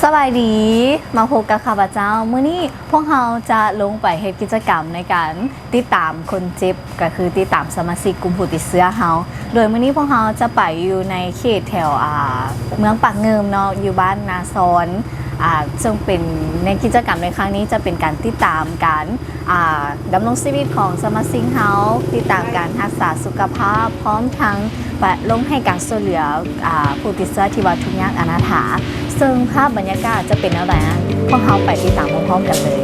ສະບາຍດີ ມາພົບກັບຂ້າພະເຈົ້າ. ມື້ນີ້ພວກເຮົາຈະລົງໄປເຮັດກິດຈະກຳໃນການຕິດຕາມຄົນເຈັບ ກໍຄືຕິດຕາມສະມາຊິກກຸ່ມຜູ້ຕິດເຊື້ອເຮົາ. ໂດຍມື້ນີ້ພວກເຮົາຈະໄປຢູ່ໃນເຂດແຖວ ອ່າ ເມືອງປາກງື່ມເນາະ ຢູ່ບ້ານນາຊອນ ອ່າ ເຊິ່ງເປັນໃນກິດຈະກຳໃນຄັ້ງນີ້ຈະເປັນການຕິດຕາມການ ອ່າ ດຳລົງຊີວິດຂອງສະມາຊິກເຮົາ, ຕິດຕາມການຮັກສາສຸຂະພາບ, ພ້ອມທັງປະ ລົງໃຫ້ການຊ່ວຍເຫຼືອ ອ່າ ຜູ້ຕິດເຊື້ອທີ່ວ່າທຸກຍາກອະນາຖາ. ເຊິ່ງພາບບັນຍາກາດຈະເປັນແນວໃດນັ້ນ ພວກເຮົາໄປຕິດຕາມພ້ອມໆກັນເລີຍ.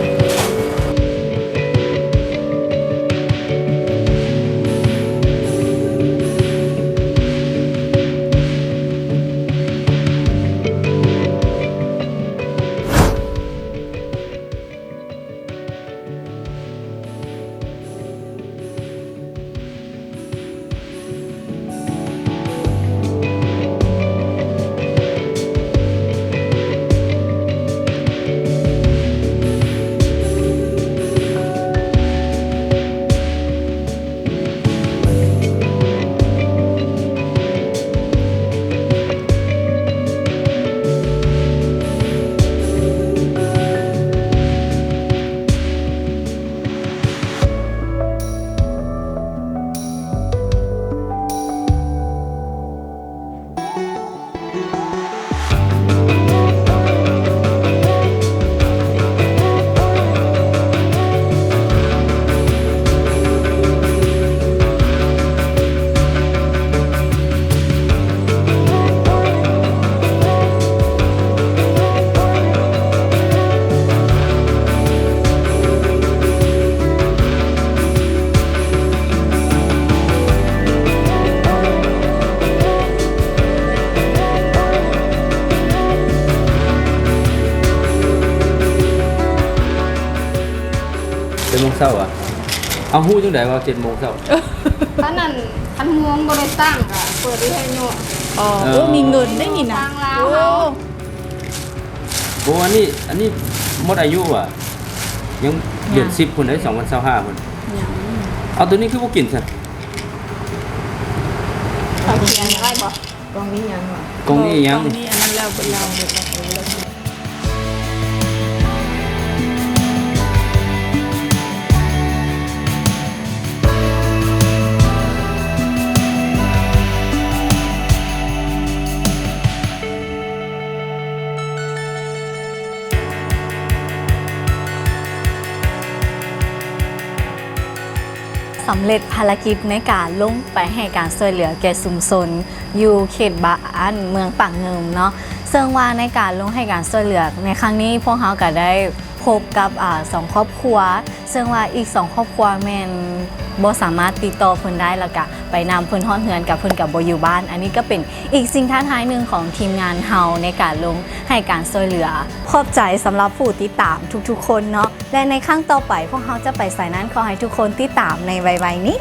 ເຈັດໂມງເຊົ້າຫວາ? ເອົາ ຮູ້ຈັ່ງໃດວ່າເຈັດໂມງເຊົ້າ? ຄັນນັ້ນ ຄັນໂຮງບໍ່ໄດ້ສ້າງກະເປີດວິທະຍຸ. ອໍ ເອີ ໂອ້ ມີເງິນໄດ້ນີ້ນະ. ທາງລາວເຮົາ. ໂອ້ ໂອ້ ອັນນີ້ ອັນນີ້ໝົດອາຍຸຫວາ? ຍັງເດືອນສິບພຸ້ນເດ້ ສອງພັນຊາວຫ້າພຸ້ນ. ຍັງ. ເອົາ ໂຕນີ້ຄືບໍ່ກິນຊັ້ນ? ເຂົາຂຽນໄວ້ບໍ່? ກ່ອງນີ້ຫຍັງຫວາ? ກ່ອງນີ້ຫຍັງ? ບໍ່ ກ່ອງນີ້ອັນນັ້ນແລ້ວ ເບິດແລ້ວ. ສຳເລັດພາລະກິດໃນການລົງໄປໃຫ້ການຊ່ວຍເຫຼືອແກ່ຊຸມຊົນຢູ່ເຂດບ້ານເມືອງປາກງື່ມເນາະ. ເຊິ່ງວ່າໃນການລົງໃຫ້ການຊ່ວຍເຫຼືອໃນຄັ້ງນີ້ ພວກເຮົາກະໄດ້ພົບກັບ ອາ ສອງຄອບຄົວ ເຊິ່ງວ່າອີກສອງຄອບຄົວແມ່ນບໍ່ສາມາດຕິດຕໍ່ເພິ່ນໄດ້ ແລ້ວກະໄປນຳເພິ່ນຮອດເຮືອນ ກະເພິ່ນກະບໍ່ຢູ່ບ້ານ. ອັນນີ້ກະເປັນອີກສິ່ງທ້າທາຍໜຶ່ງຂອງທີມງານເຮົາໃນການລົງໃຫ້ການຊ່ວຍເຫຼືອ. ຂອບໃຈສຳລັບຜູ້ຕິດຕາມທຸກໆຄົນເນາະ ແລະ ໃນຄັ້ງຕໍ່ໄປພວກເຮົາຈະໄປໃສນັ້ນ ຂໍໃຫ້ທຸກຄົນຕິດຕາມໃນໄວໆນີ້.